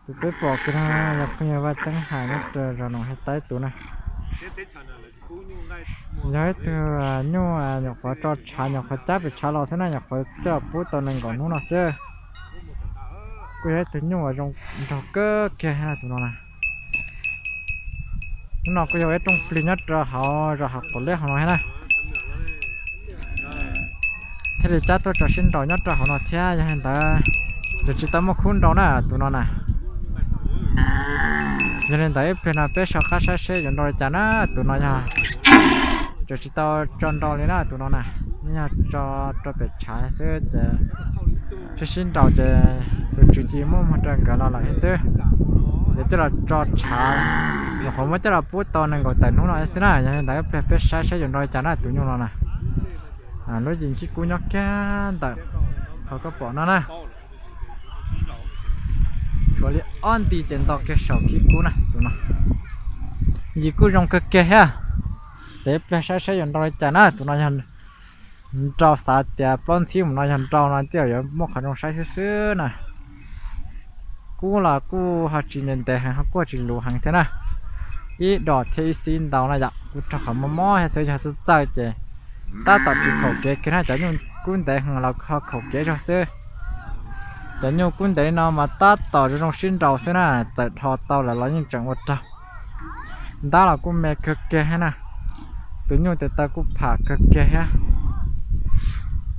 Tus peb pom kiag no yog phooj ywg Vaj Teeb Hais nyob rau zos Noom Hais Taib tus na. Yog ib tug nyuj nyuam qhuav tso tshav nyuam qhuav cab pem tshav los xwb na, nyuam qhuav coj pub tau nees nkaum hnub no xwb. Kuj yog ib tug nyuj uas zoo nraug kawg kiag tus no na. Hnub no kuj yog ib rooj plig nyob rau hauv zos Hav Qaum Liab hauv no thiab na. Thiaj li cab tuaj tso sib nraus nyob rau hauv no thiab, yog li ntawd ces tsis tau muaj khub nraus na tus no na. Yog li ntawd ib pliag no peb soj qab saib seb yuav nraus li cas na, tus no yog tseem tsis tau tso nraus li na tus no na. Yog tso rau pem tshav xwb ces sib sib nraus ces tus tswv cia muab muag rau nkawd los lawm thiab xwb. Ces coj los tso tshav, nyuam qhuav muab coj los pub tau nees nkaum tawm hnub no xwb na. Yog li ntawd ib pliag peb saib seb yuav nraus li cas na tus nyuj no na. Lub yim khib kub nyob kiag ntawm qhov koj pom no na. Tshuav li ob nti ces nto kiag saum khib kub na tus no. Yim kuj zoo kawg kiag thiab. Ces ib pliag saib saib yuav nraus li cas na tus no yog nraus xav tias plaub ntxhib mus no yog nraus no thiaj yuav muaj qhov zoo saib xwb xwb na. Kub los kuj ho tsis ntev ntev heev ho kuj tsis luv heev thiab na. Ib dos thiab ib xib ntau na yom, kuj raug qhov mob mob thiab xwb, yog txawj txawj ces tab tom tsis khaum kev kiag na, cov nyuj kub ntev heev los ho khaum kev zog xwb. Cov nyuj kub ntev li no mas tab tom zoo zoo sib nraus xwb na, txawm dhos tau lawm los yeej tseem ua raug. Ntab los kuj me kawg kiag thiab na. Tus nyuj tes taw kuj pham kawg kiag thiab.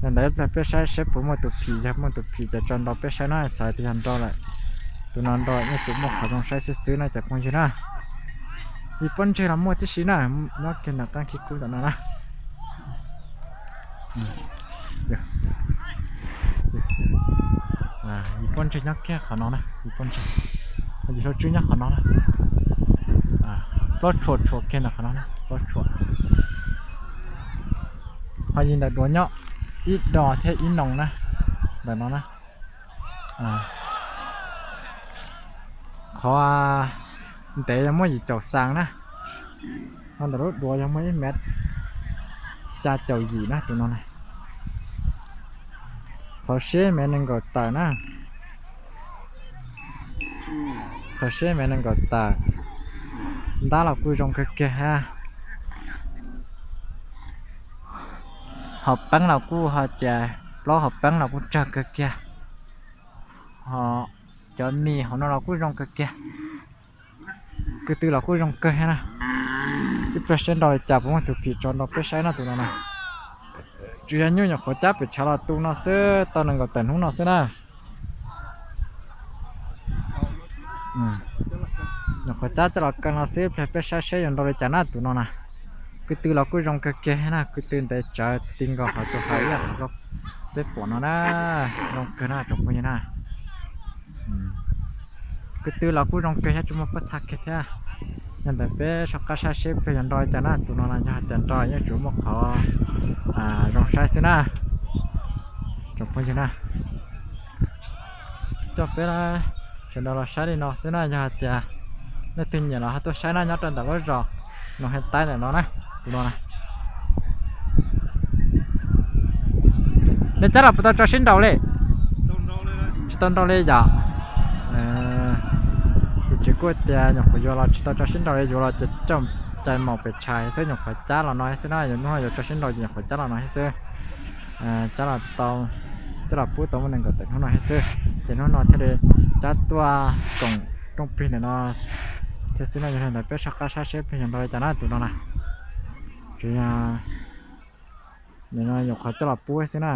Yog ntawd ib pliag peb saib seb puas muaj tus phim, yog muaj tus phim ces tso nraus peb saib na, xav tias yog nraus lawm. Tus no nraus yeej tsuas muaj qhov zoo saib xwb xwb na cov phooj ywg na. Yim pob ntseg los muaj tib si na, nyob kiag nram qab khib kub ntawm no na. Yim pob ntseg nyob kiag qhov no na, yim pob ntseg, yim hlau tswb nyob qhov no na. Plaub tshuam tshuam kiag ntawm qhov no na, plaub tshuam. Ho yim ntawm duav nyob ib dos thiab ib noos na, ntawm no na. Qhov ntev yog muaj yim caum xas na, ho ntawm lub duav yog muaj ib mev xya caum yim na tus no na. Qhov seb mev nees nkaum tawm na. Qhov seb mev nees nkaum tawm. Ntab los kuj zoo kawg kiag thiab. Hauv peeb los kuj hais tias plaub hauv peeb los kuj tsawg kawg kiag. Ho cov mis hauv no los kuj zoo kawg kiag. Kwv tw los kuj zoo kawg thiab na. Ib pliag saib nraus li cas puas muaj tus phim tso nraus peb saib no tus no na. Tsuas yog nyuj nyuam qhuav cab pem tshav los tu no xwb, tau nees nkaum tawm hnub no xwb na. Nyuam qhuav cab coj los kaw no xwb, ib pliag peb saib seb yuav nraus li cas na tus no na. Kwv tw los kuj zoo kawg kiag thiab na, kwv tw ntev tsawv ti nkaus hauv tus hais ib yam peb pom no na. Zoo kawg na tsoom phooj ywg na. Kwv tw los kuj zoo kawg thiab tsis muaj pob txha kiag thiab. Yog ntawd peb soj qab saib seb ib pliag yuav nraus li cas na tus no na, yog hais tias nraus yeej tsuas muaj qhov zoo saib xwb na. Tsoom phooj ywg na, coj peb sawv daws los saib li no xwb na, yog hais tias leej twg nyiam los ho tuaj saib na, nyob rau ntawm lub zos Noom Hais Taib ntawm no na, tus no na. Nej cab los puas tau tso sib nraus li? Tsis tau nraus li yom? Tus tswv kuj tias nyuam qhuav yuav los tsis tau tso sib nraus li, yuav los ces coj cai maum pem tshais xwb, nyuam qhuav cab los no xwb na, yuav hnub no yuav tso sib nraus ces nyuam qhuav cab los no thiab xwb. Cab los tau, cab los pub tau muaj nees nkaum tawm hnub no thiab xwb, ces hnub no thiaj li cab tuaj koom rooj plig ntawm no thiab xwb na. Yog li ntawd peb soj qab saib seb plig yuav nraus li cas na tus no na. Tsuas yog nim no nyuam qhuav coj los pub xwb na.